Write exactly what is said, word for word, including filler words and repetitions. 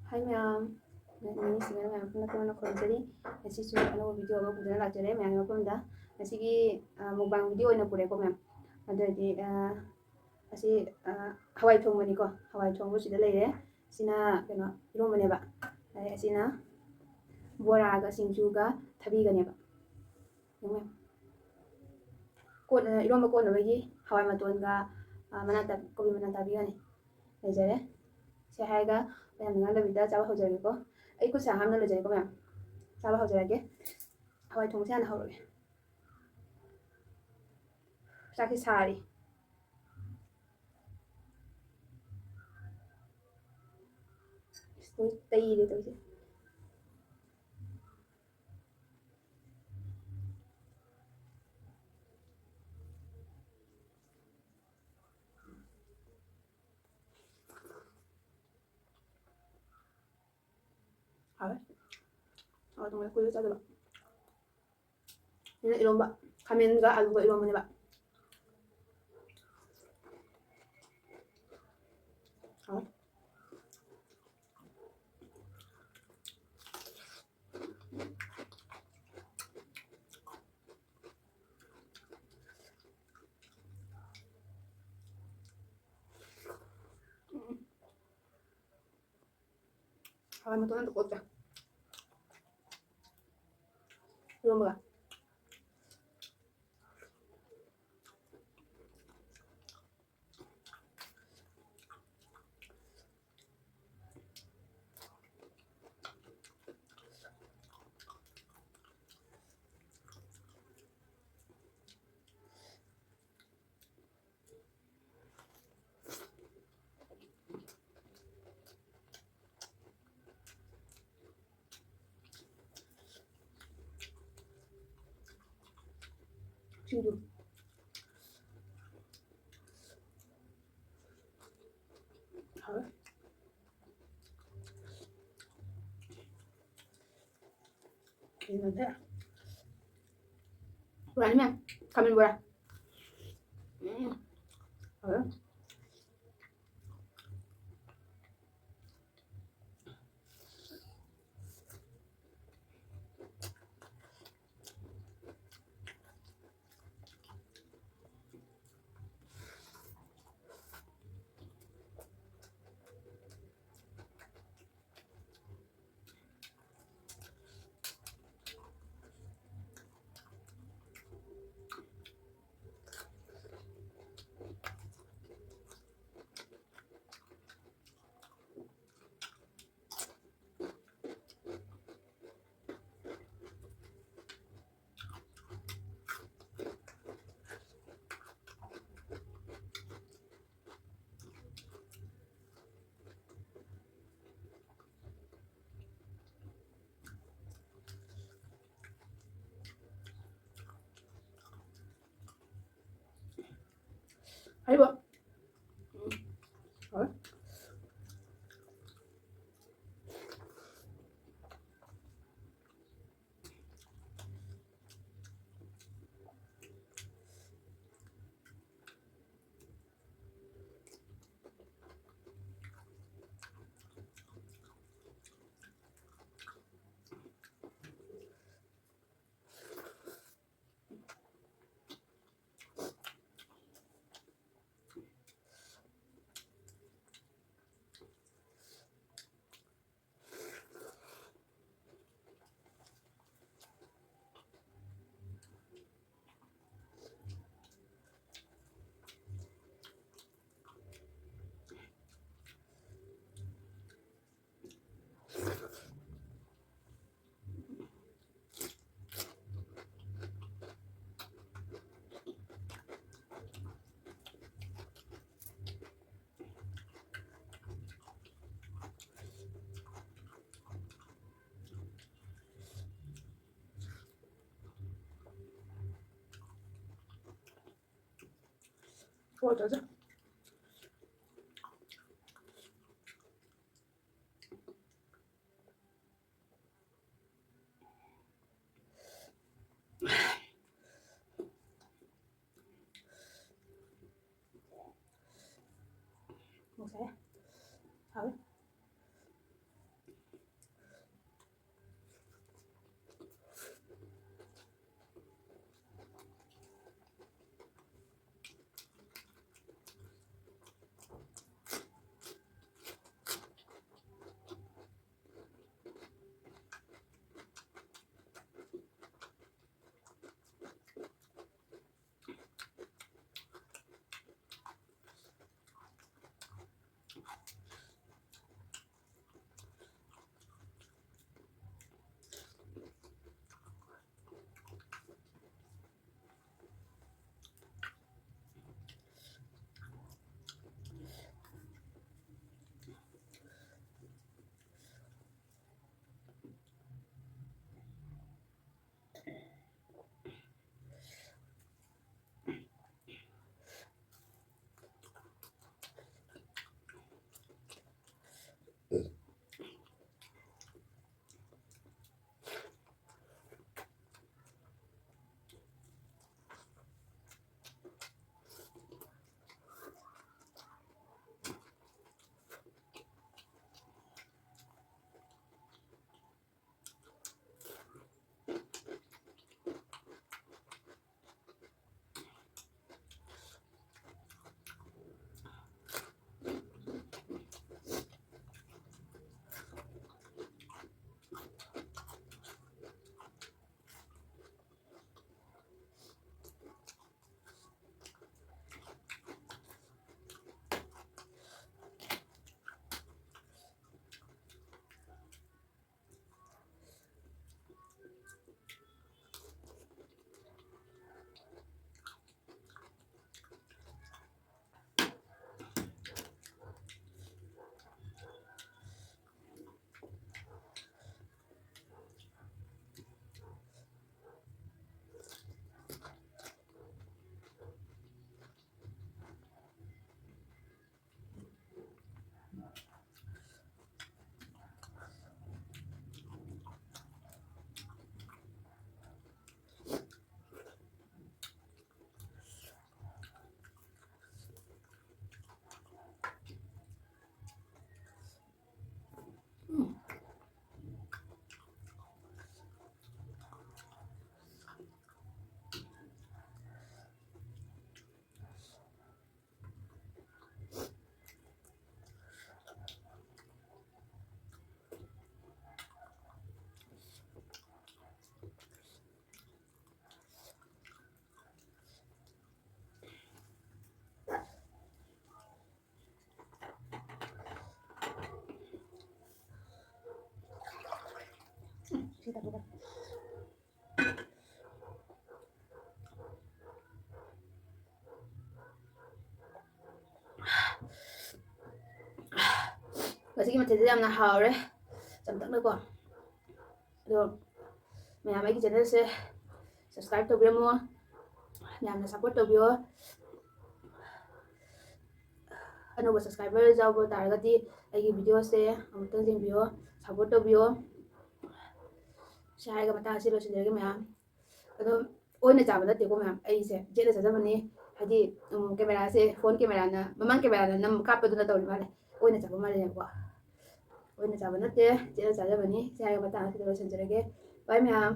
ꯍꯥꯏ ꯃꯌꯥꯝ, ꯅꯤꯡꯁꯤꯡꯅ ꯃꯌꯥꯝ ꯄꯨꯟꯅ ꯈꯨꯔꯨꯝꯖꯔꯤ꯫ ꯉꯁꯤꯁꯨ ꯑꯅꯧꯕ ꯚꯤꯗꯤꯑꯣ ꯑꯃ ꯄꯨꯖꯅ ꯂꯥꯛꯆꯔꯦ ꯃꯌꯥꯝꯒꯤ ꯃꯐꯝꯗ꯫ ꯉꯁꯤꯒꯤ, ꯑ, ꯃꯨꯛꯕꯥꯡ ꯚꯤꯗꯤꯑꯣ ꯑꯣꯏꯅ ꯄꯨꯔꯦꯀꯣ ꯃꯌꯥꯝ꯫ ꯑꯗꯨ ꯑꯣꯏꯔꯗꯤ, ꯑ, ꯑꯁꯤ, ꯑ, ꯍꯋꯥꯏ ꯊꯣꯡꯕꯅꯤꯀꯣ꯫ ꯍꯋꯥꯏ ꯊꯣꯡꯕꯁꯤꯗ ꯂꯩꯔꯦ꯫ ꯁꯤꯅ ꯀꯩꯅꯣ, ꯏꯔꯣꯝꯕꯅꯦꯕ꯫ ꯑꯗꯩ ꯑꯁꯤꯅ ꯕꯣꯔꯥꯒ ꯁꯤꯡꯖꯨꯒ ꯊꯕꯤꯒꯅꯦꯕ꯫ ꯌꯦꯡꯉꯨ ꯃꯌꯥꯝ꯫ ꯀꯣꯠꯅ-, ꯏꯔꯣꯝꯕ ꯀꯣꯠꯅꯕꯒꯤ ꯍꯋꯥꯏ ꯃꯇꯣꯟꯒ, ꯑ, ꯃꯅꯥ ꯇ-, ꯀꯣꯕꯤ ꯃꯅꯥ ꯇꯥꯕꯤꯒꯅꯤ꯫ ꯂꯩꯖꯔꯦ꯫ ꯁꯤ ꯍꯥꯏꯔꯒ ꯃꯌꯥꯝ ꯉꯥꯡꯗꯕꯤꯗ ꯆꯥꯕ ꯍꯧꯖꯔꯒꯦꯀꯣ꯫ ꯑꯩ ꯈꯨꯠ ꯁꯥ ꯍꯥꯝꯅ ꯂꯣꯏꯖꯔꯦꯀꯣ ꯃꯌꯥꯝ꯫ ꯆꯥꯕ ꯍꯧꯖꯔꯒꯦ꯫ ꯍꯋꯥꯏ ꯊꯣꯡꯁꯦ ꯍꯥꯟꯅ ꯍꯧꯔꯒꯦ꯫ ꯆꯥꯛꯁꯤ ꯁꯥꯔꯤ꯫ ꯏꯁ, ꯂꯣꯏ ꯇꯩꯔꯦ ꯇꯧꯔꯤꯁꯦ꯫ ꯍꯥꯎꯋꯦ꯫ ꯍꯋꯥꯏ ꯊꯣꯡꯕ ꯀꯨꯏꯔꯦ ꯆꯥꯗꯕ꯫ ꯁꯤꯅ ꯏꯔꯣꯝꯕ, ꯈꯥꯃꯦꯟꯒ ꯑꯂꯨꯒ ꯏꯔꯣꯝꯕꯅꯦꯕ꯫ ꯍꯥꯎꯋꯦ꯫ ꯍꯋꯥꯏ ꯃꯇꯣꯟ ꯑꯝꯇ ꯀꯣꯠꯀꯦ꯫ ꯏꯔꯣꯝꯕꯒ꯫ ꯁꯤꯡꯖꯨ꯫ ꯍꯥꯎꯋꯦ꯫ ꯀꯩꯅꯣꯗ ꯕꯣꯔꯥꯅꯤ ꯃꯌꯥꯝ, ꯈꯥꯃꯦꯟ ꯕꯣꯔꯥ꯫ ꯎꯝ, ꯍꯥꯎꯋꯦ꯫ ꯑꯩꯕꯣ꯫ ꯎꯝ꯫ ꯍꯣꯏ꯫ ꯍꯣꯏ, ꯆꯥꯖ꯫ ꯉꯁꯥꯏ꯫ ꯍꯥꯎꯋꯤ꯫ ꯉꯁꯤꯒꯤ ꯃꯊꯦꯜꯁꯦ ꯌꯥꯝꯅ ꯍꯥꯎꯔꯦ, ꯆꯝꯇꯛꯅꯀꯣ꯫ ꯑꯗꯣ ꯃꯌꯥꯝ ꯑꯩꯒꯤ channelꯁꯦ subscribe ꯇꯧꯕꯤꯔꯝꯃꯣ, ꯃꯌꯥꯝꯅ support ꯇꯧꯕꯤꯌꯣ꯫ ꯑꯅꯧꯕ subscriber ꯌꯥꯎꯕ ꯇꯥꯔꯒꯗꯤ ꯑꯩꯒꯤ videoꯁꯦ ꯑꯃꯨꯛꯇꯪ ꯌꯦꯡꯕꯤꯌꯣ, support ꯇꯧꯕꯤꯌꯣ꯫ ꯁꯤ ꯍꯥꯏꯔꯒ ꯃꯇꯥꯡ ꯑꯁꯤ ꯂꯣꯏꯁꯤꯟꯖꯔꯒꯦ ꯃꯌꯥꯝ꯫ ꯑꯗꯣ ꯑꯣꯏꯅ ꯆꯥꯕ ꯅꯠꯇꯦꯀꯣ ꯃꯌꯥꯝ, ꯑꯩꯁꯦ ꯖꯦꯠꯅ ꯆꯥꯖꯕꯅꯤ꯫ ꯍꯥꯏꯗꯤ ꯎꯝ, cameraꯁꯦ, phone cameraꯅ, ꯃꯃꯥꯡ cameraꯅ ꯅꯝ ꯀꯥꯞꯄꯗꯨꯅ ꯇꯧꯔꯤ ꯃꯥꯜꯂꯦ, ꯑꯣꯏꯅ ꯆꯥꯕ ꯃꯥꯜꯂꯦꯕꯀꯣ꯫ ꯑꯣꯏꯅ ꯆꯥꯕ ꯅꯠꯇꯦ, ꯖꯦꯠꯅ ꯆꯥꯖꯕꯅꯤ꯫ ꯁꯤ ꯍꯥꯏꯔꯒ ꯃꯇꯥꯡ ꯑꯁꯤꯗ ꯂꯣꯏꯁꯤꯟꯖꯔꯒꯦ꯫ Bye ꯃꯌꯥꯝ꯫